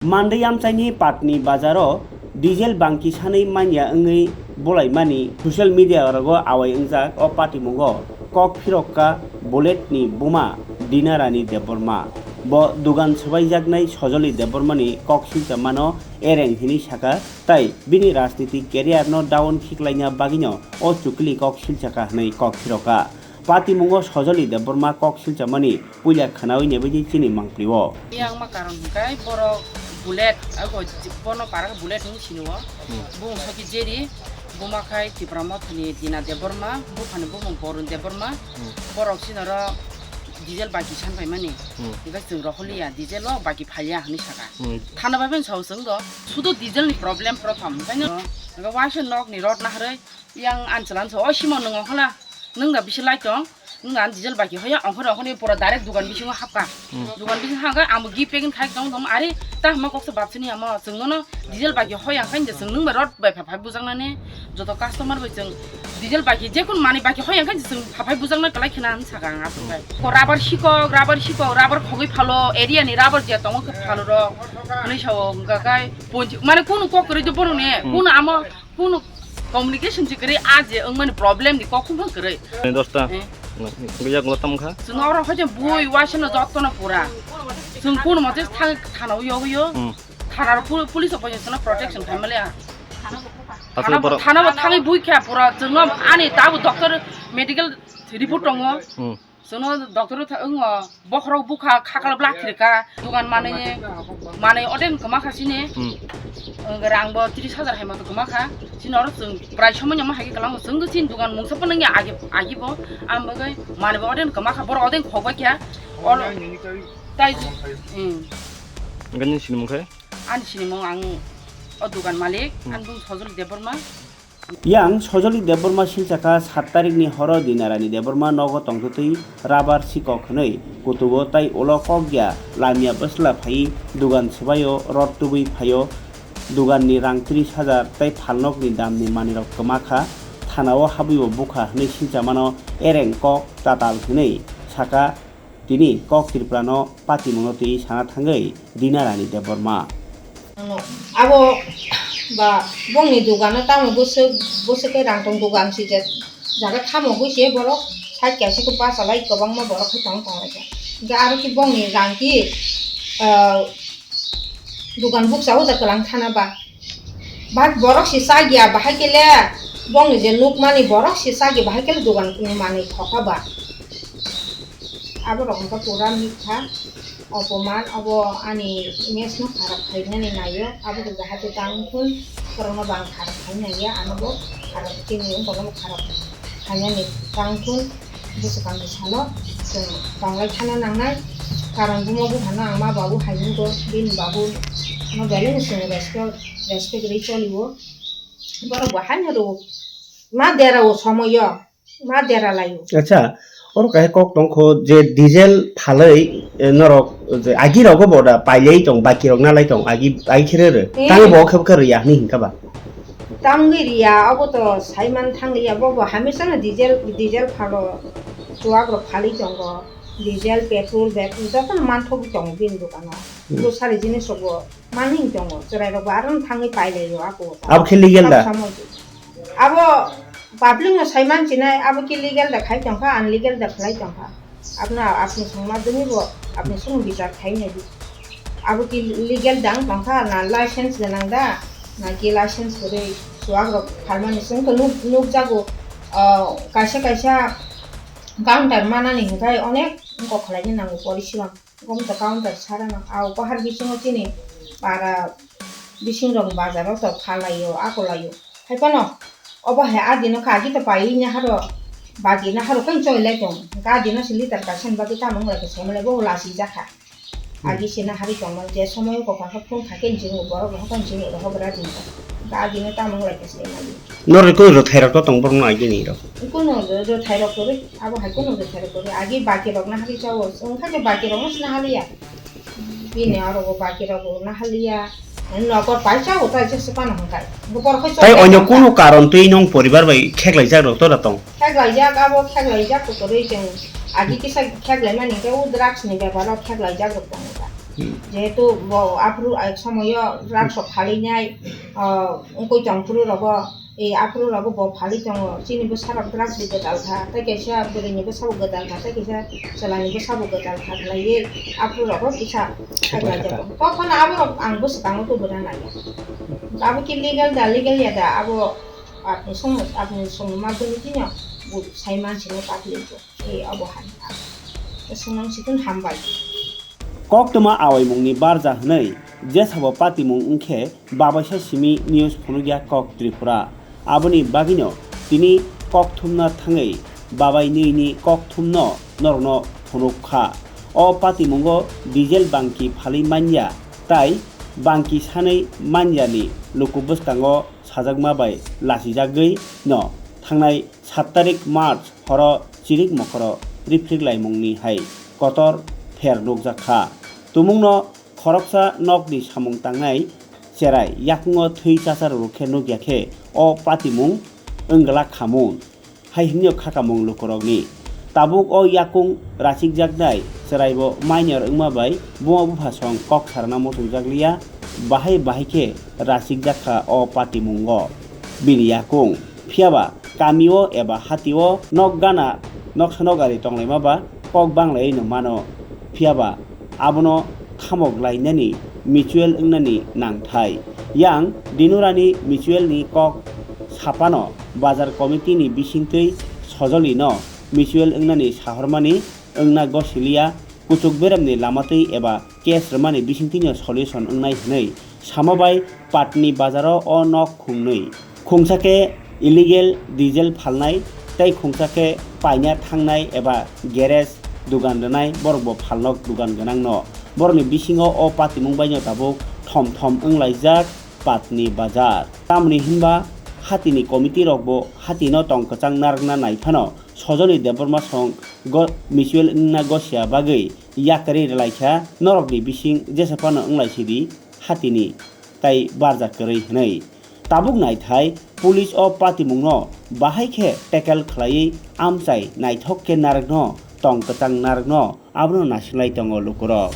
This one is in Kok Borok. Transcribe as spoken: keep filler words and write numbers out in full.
Mandwi amchaini Patni bazaro diesel bangki sanwi manya wngwi bolaimani social media rogo awai wngjak o patimungo kok phirokka Bullet ni buma Dinarani Debbarma. Bo dugan swbaijaknai Sojoli Debbarmani kok silchamano ereng hinwi saka, tai bini rajniti career no down khiklaina bagwino o chukli kok silchaka hwnwi kok phiroka. Patimungo Sojoli Debbarma kok silchamani puila khwnawi nebaidi chini mangpli-o. Yang ma karon hwnkhe borok Bullet, ago bono para khe Bullet hinwi sini o. Hmm. Bung soki Jerry, buma khai Tipra Mothani Dina Debbarma, buphani bumung Borun Debbarma, Hmm. borok sinoro diesel baki san paimani. Hmm. Hwnkhe chwng rohorliya, diesel o baki phalya hinwi saka. Hmm. Thana bai bai sao chwng do, sudo diesel ni problem prothom, hwnkhe no, hwnkhe waisa nok ni rod naharwi, Yang an chwla so, "O Simon, nwng ongkha na? Nwng da bisi lai tong? Nwng da an diesel baki hoya, ongkha na ongkha ni pura direct dugan bisingo hapka." Hmm. Dugan bisingo hapka, amo gi packing khai tong tong, "Are, ta hama kok se bab sini amo, chwng nono diesel baki hoya, hwnkhe chwng nwng bai rod bai pha phai bujaknani, joto customer bai chwng diesel baki, jekun mani baki hoya, hwnkhe chwng pha phai bujakna kwlai khena," hwn saka ang aswk bai. Hmm. "Ko rubber sikok, rubber sikok, rubber khogwi phalo, area ni rubber je tongo khe phalo rok," hwnwi sao, hwnkha khai, ponchi, mane kunu kok kwrwi de bono ne, Hmm. kunu amo, Kunu communication si kwrwi, a je wngmani problem ni kok phano kwrwi. Dosta. Eh. Nang, nang, yakung tam kha? Chwng oro hoite bui waisa no jotto no pura. Chwng kunu mote thang thana o yogwi o. Hmm. Thana ro pul-, police o poito chwngno protection khai male. Aswk Thana bo, borok thana bo thangwi bui kha pura. Chwngno ani tabu doctor medical report tongo. Hmm. Chwngno doctor tha-, wngo, bokhorok bukha, khakal blathir kha, dugan manwi, manwi oden kwma kha chini. Hmm. Wng rang bo tris hajar hai moto kwma kha. Chini oro chwng prai somoi no ma hai khe kwlango. Chwng do chini dugan mungsa phano wngya agi, agi bo. Ang bagwi manwi bo oden kwma kha, borok oden khok bai kha. Oro tai, hmm. Hwnkhe nini sinimung khe? Ani sinimung ang o dugan malik, Hmm. ang bung Sojoli Debbarma. Yang Sojoli Debbarma silchakha sat tarikni horo Dinarani Debbarma nogo tongtwtwi rabar sikok hwnwi kutugo tai ulo kok ya lamya bwsla phaiwi dugan swbaio rot tubui phaio. Duganni rang tris hajar tai phalnokni damni manwirok kwma kha, thanao habwibo bukha hwnwi silchamano ereng kok tatal hwnwi saka. Tini kok Tripura no patimungno twi sana thangwi Dinarani Debbarma. Abo ba bongni dogano tamo bwswk, bwswk khe rang tong dogan si je jaga tamo hwi se borok side kaisa khe bachalai kwbangma borok khe tong tong lai kha. Hwnkhe aro khe bongni rang khe, ah, dogan bukcha o da kwlang thana ba. Bahai borok se chagya, bahai kele bongni je nukmani borok se chagya, bahai kele dogan manwi thokha ba. Abo rok wngkha pura mitha, opoman, abo ani image no kharap khainani naio, abo khe jahate tang thun, borokno bang kharap khai naiya, ano bo kharap chini borokno kharap khainani tang thun. Bwswkangni salo chwng tonglai thana nangnai, karon bumo buphano ang ma babu hai hwngo, bini babu no belai no chwng respect, respect rwi choli o. Borok bo haino rwo, ma dera o somoyo, ma dera lai o. Acha, oro kaisa kok tongkho je diesel phalwi, eh, norok je agi rogo bo da pailai tong, baki rok nalai tong, agi, agi khere rw. Eh. Tamo bo khe bwkha rwya hwnwi hinkha ba? Tangwi riya, obo to saiman thangliya, bo bo hamisa no diesel, diesel phalo, chuwak rok phalwi tongo, diesel, petrol, bek, joto no manthogwi tongo bini dogano. Hmm. Grocery jinis rok bo manwi tongo, chwrai rok bo aro no thangwi pailaio ako. Abo khe legal da? Sab samoi. Abo public no saiman chinai, abo khe legal da khai tongkha, unlegal da khlai tongkha. Abno apni songma duni bo, apni song bichar khai nai di. Abo ki legal dang tongkha na license gwnang da, na ki license kwrwi chuwak rok phalmani chwng khe nuk-, nukjago, ah, kaisa kaisa counter manani hwnkhe onek wngkok khlaina nango porishi rok. Gom to counter sara no, ah, o bahar bisingo chini para bising rok bazar o to phalai o, ako lai o. Hai phano obo hai adi no kha, agi to pai naharo, bagi naharo khe choi lai tong, adi no se litre kaisa ni bagwi tamo wng lai khe se mole bo lasi jakha. Hmm. Agi se naharwi tongmani je somoio kokha khe phone kha khe hinwi borok rohor khe hinwi rohor bwrwi tongkha. Hwnkhe agi no tamo wng lai khe se mali. Norok kunu rwthairok to tong borokno agini rok? Kunu rwthairok kwrwi, abo hai kunu rwthairok kwrwi. Agi bakirok naharwi chao, wngkha khe bakirokno se naharliya. Bini oro bo bakirok bo naharliya. Nogo paisa bo ta jesa phano hwnkhe. Bo borok hai tai chokya onyo hwnkha. Kunu karon twi nwng poribar bai kheklaijak rok tora tong? Kheklaijak, abo kheklaijak kwrwi chwng agi kisa kheklaimani hwnkhe o drugs ni bepar o kheklaijak rok tongo ta. Jehetu bo aphuru ek somoyo drugs rok phalinai, ah, wngkui tongphuru rogo, eh, aphuru rogo bo phali tongo. Chini bwsa rok drugs bai gwdal kha, tei kaisa bwrwi ni bwsa bo gwdal kha, tei kaisa chwla ni bwsa bo gwdal kha, khlaiwi aphuru rogo kisa khaklai jago. Tokhono abo rok ang bwswkango tubuna nai. Abo ki legal da, legal ya da, abo apni song, apni song ma bwrwi tino bo sai man sino public bo. Tei abo hai, abo. Swngwng sikon hambai. Koktwma awaimungni barja hwnwi jesabo patimung wngkhe babaisa simi news phunukya kok Tripura. Aboni bagwino tini kok thumna thangwi babai nwini kok thumno norokno phunuk kha. O patimungo diesel bangki phalwi manya tai bangki sanwi manyani luku bwskango sajakma bai lachijagwi no thangnai sat tarik March horo chirik mokhoro rifrik laimungni hai kotor pher nukjak kha. Tumungno khoroksa nokni samung tangnai cherai yakungo thwi chachar rwrwk khe nukya khe o patimung wngla khamun hai hwnwi khakamung lukurokni. Tabuk o yakung rachikjaknai chwraibo minor wngma bai buma bupha song kok sarna muchungjakliya, bahai bahai khe rachikjak kha o patimungo bini yakung. Phiyaba kamio eba hatio nok gana noksa nokari tonglaima ba kok banglaiwi no mano. Phiyaba abono thamok lainani mutual wngnani nangthai. Yang Dinurani mutual ni kok sapano bazar committee ni bisingtwi sojoli no mutual wngnani sahormani wngna gosiliya, kuchuk beremni lamatwi eba case rwmani bisingtwino solution wngnai hwnwi sama bai Patni bazaro o nok khungnwi. Khungsa khe illegal diesel phalnai tei khungsa khe paina thangnai eba garage dugan rwnai borokbo phalnok dugan gwnangno. Borokni bisingo o patimung baino tabuk thom thom wnglaijak Patni bazar. Tamoni hinba hatini committee rokbo hatino tong kwchang narwkna naiphano Sojoni Debbarma song go-, mutual wngna gosia bagwi yakarwi rwlaikha norokni bising jesa phano wnglaisidi hatini tai barja kwrwi hwnwi. Tabuk naithai police o patimungno bahai khe tackle khlaiwi amchai naithok khe narwkno tong kwchang narwkno abono nasinglai tongo lukurok.